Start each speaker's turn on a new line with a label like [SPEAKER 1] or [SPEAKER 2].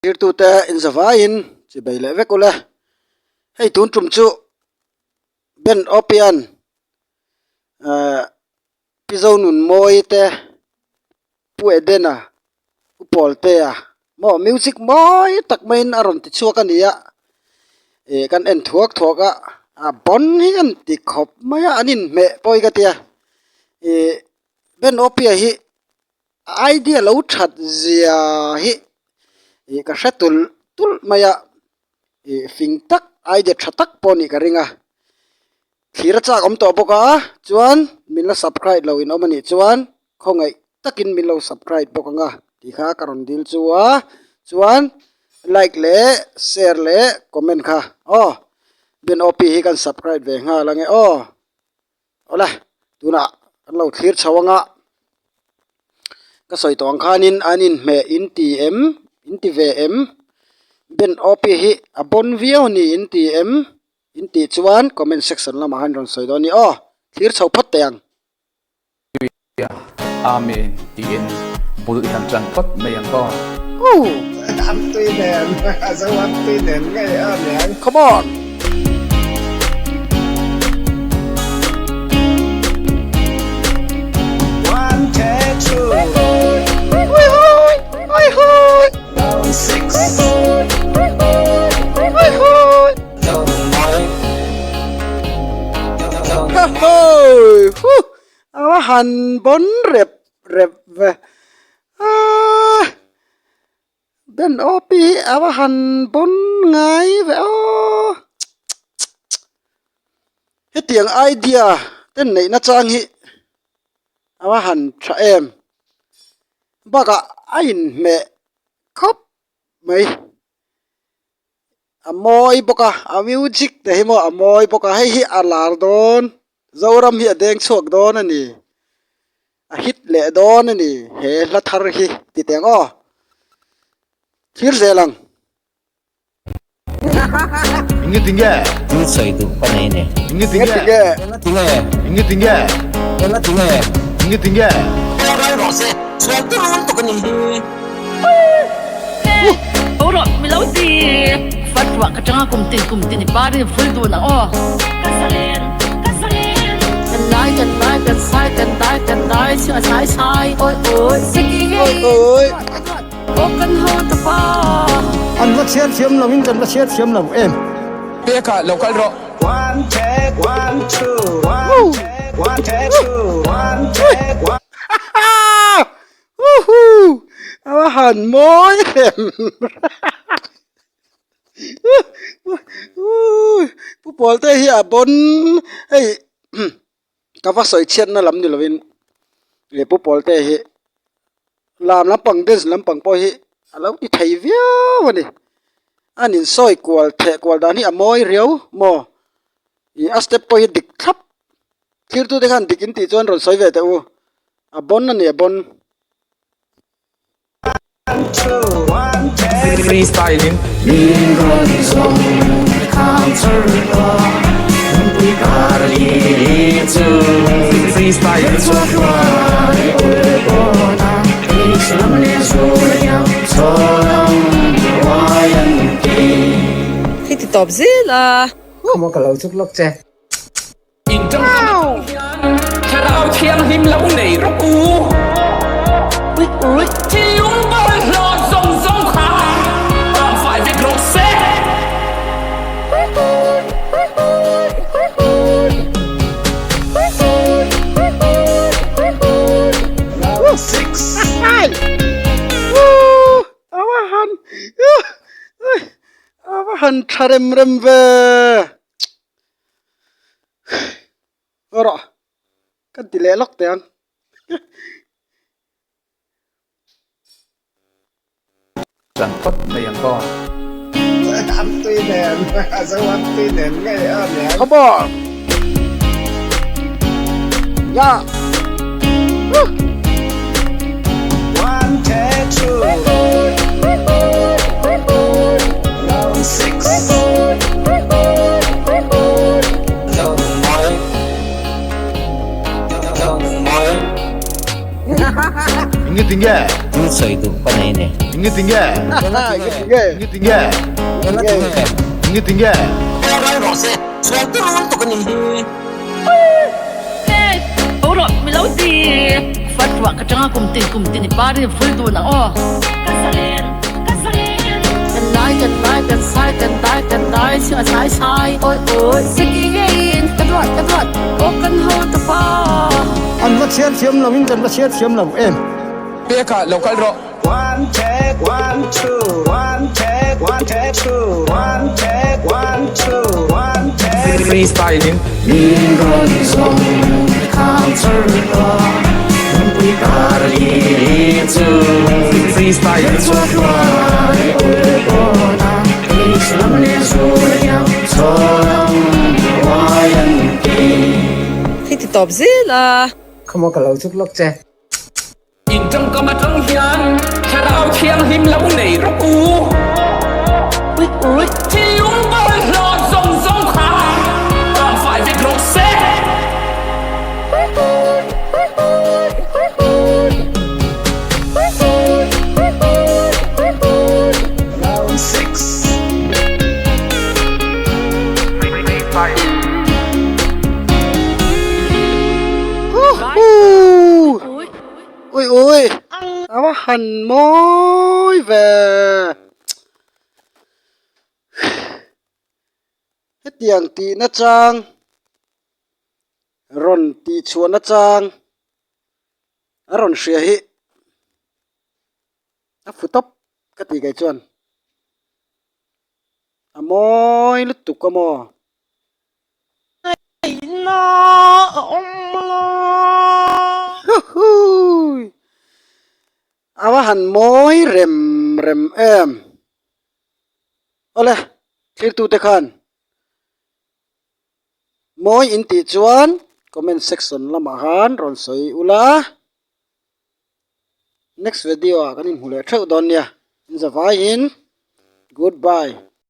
[SPEAKER 1] Zirtute inzavaiin chibei leh vek ule. Hei tun tum chu Ben Opian ehh Pi Zonunmawii te Pu Edena Pu Pawltea maw music mawi tak maiin a rawn ti chhuak a ni a ih kan en thuak thuak a a bon hi an ti khawp mai a an inhmeh pawh hi ka tia ih Ben Opia hi. A idea lo that zia hi ih ka hre tulh tulh mai a ih fing tak idea tha tak pawh a nih ka ring a thlir a chak awm tawh bawk a chuan min la subscribe lo in awm a nih chuan khawngaih takin min lo subscribe bawk ang a tih kha ka rawn dil chu a chuan like leh share leh comment kha aw Ben OP hi kan subscribe ve nghal ang e aw. Awle tunah kan lo thlir chho ang a ka sawi tawh ang khanin an inhmeh in ti em in ti ve em ben OP hi a bawn viau a ni in ti em in tih chuan comment section lamah khan rawn sawi dawn a ni aw thlir chho phawt teh ang.
[SPEAKER 2] Amen tiin bul i han tan phawt mai ang aw.
[SPEAKER 3] An tui nen a zo an tui nen ngei a niang.
[SPEAKER 1] Come on!
[SPEAKER 3] One two six
[SPEAKER 1] A va han bawn rep rep ve aaa Ben OP hi a va han bawn ngai ve aww hetiang idea te neihna chang hi a va han tha em bakah a inhmeh khawp mai. A mawi bawk a a music te hi maw a mawi bawk a hei hi a lar dawn zoram hi a deng chhuak dawn a ni a hit leh dawn a ni he hla thar hi ti teh ang aw thlir zel ang.
[SPEAKER 4] Enge tinge?
[SPEAKER 5] Thil sawi duh ka nei ni.
[SPEAKER 4] Enge tinge?
[SPEAKER 5] Enga tinge?
[SPEAKER 4] Enge tinge?
[SPEAKER 5] Enga tinge?
[SPEAKER 4] Enge tinge?
[SPEAKER 5] Ral rawh se, sual tur rul tuk a ni hi.
[SPEAKER 6] Tho rawh mi lo ti. Fat ruah ka tanga kum tin kum tin i par in ful dun ang aw. Ka zalen, ka zalen. Kan lai kan lai kan sai kan dai kan dai chhiah a sai sai awi awi seki
[SPEAKER 1] Awi awi.
[SPEAKER 6] Aw kan ho ta pa.
[SPEAKER 1] An va chhiar thiam lo in kan va chhiar thiam lo em.
[SPEAKER 2] Peka lo kal rawh.
[SPEAKER 3] One take one two one take one take two one take one.
[SPEAKER 1] Woohoo! A va han mawi em! Pu Pawlte hi a bawn hei ka va sawi chhiatna lam ni lovin he Pu Pawlte hi lam lampang dance lampang pawh hi a lo ti thei viau a ni. A nin sawi kual theh kual dan hi a mawi riau maw? Ih a step pawh hi dik thlap thirtute khan dik in tih chuan rawn sawi ve teh u. A bon a ni a bon.
[SPEAKER 2] Free style in. Free style in.
[SPEAKER 7] Hei ti tawp zel a.
[SPEAKER 3] Khawmaw ka lo chuk lawk che.
[SPEAKER 2] In tawngkam atang hian thlarau thianghlim lo nei rawh u. Thinlung bawlhhlawh zawng zawng kha kang fai vek rawh se.
[SPEAKER 1] A va han tha rem rem ve. Ngaw rawh kan ti leh lawk teh ang.
[SPEAKER 2] Tan phawt mai ang aw.
[SPEAKER 3] An tui nen a zo an tui nen ngei a niang.
[SPEAKER 1] Come on. Yeah. Woo.
[SPEAKER 3] One two two six.
[SPEAKER 4] Enge tinge?
[SPEAKER 5] Thil sawi duh ka nei ni.
[SPEAKER 4] Nge ti nge?
[SPEAKER 1] Nge ti nge?
[SPEAKER 4] Nge ti nge?
[SPEAKER 5] Enga ti nge?
[SPEAKER 4] Nge ti nge?
[SPEAKER 5] Boral rawh se, sual te rul tuk a nih hi.
[SPEAKER 6] Hey, ho rawh mi lo ti. Fatruah ka tanga kum tin kum tin i parin ful dun ang aw. Ka zalen, ka zalen. Kan lai, kan lai, kan sai, kan dai, kan dai, chhing a chai chai. Awi awi, seki ngeiin ka duat, ka duat, aw kan ho ta pa.
[SPEAKER 8] An va chhiar thiam lo in kan va chhiar thiam lo em.
[SPEAKER 2] Peka lo kal rawh.
[SPEAKER 3] One take, one two, one take, one take, two, one take, one two, one take.
[SPEAKER 2] Freestyle in. Freestyle in.
[SPEAKER 7] Hei ti tawp zel a.
[SPEAKER 9] Khawmaw ka lo chuk lawk che.
[SPEAKER 2] In tangkam atang hian thlarau thianghlim lo nei rawk u.
[SPEAKER 6] Ui ui.
[SPEAKER 2] Thinlung bawlhhlawh zawng zawng kha kang fai vek rawh se.
[SPEAKER 3] Round six.
[SPEAKER 1] Huhuu!
[SPEAKER 6] Ui.
[SPEAKER 1] Ui ui! A va han mawi ve! Hetiang tih nachang rawn tih chhuah nachang a rawn hria hi a fu tawp ka tih kei chuan a mawi lutuk a maw. Huhuu! A va han mawi rem rem em. Awle, thirtute khan mawi in tih chuan comment section lamah khan rawn sawi ula. Next video ah kan inhmu leh theuh dawn nia. In zavaiin goodbye.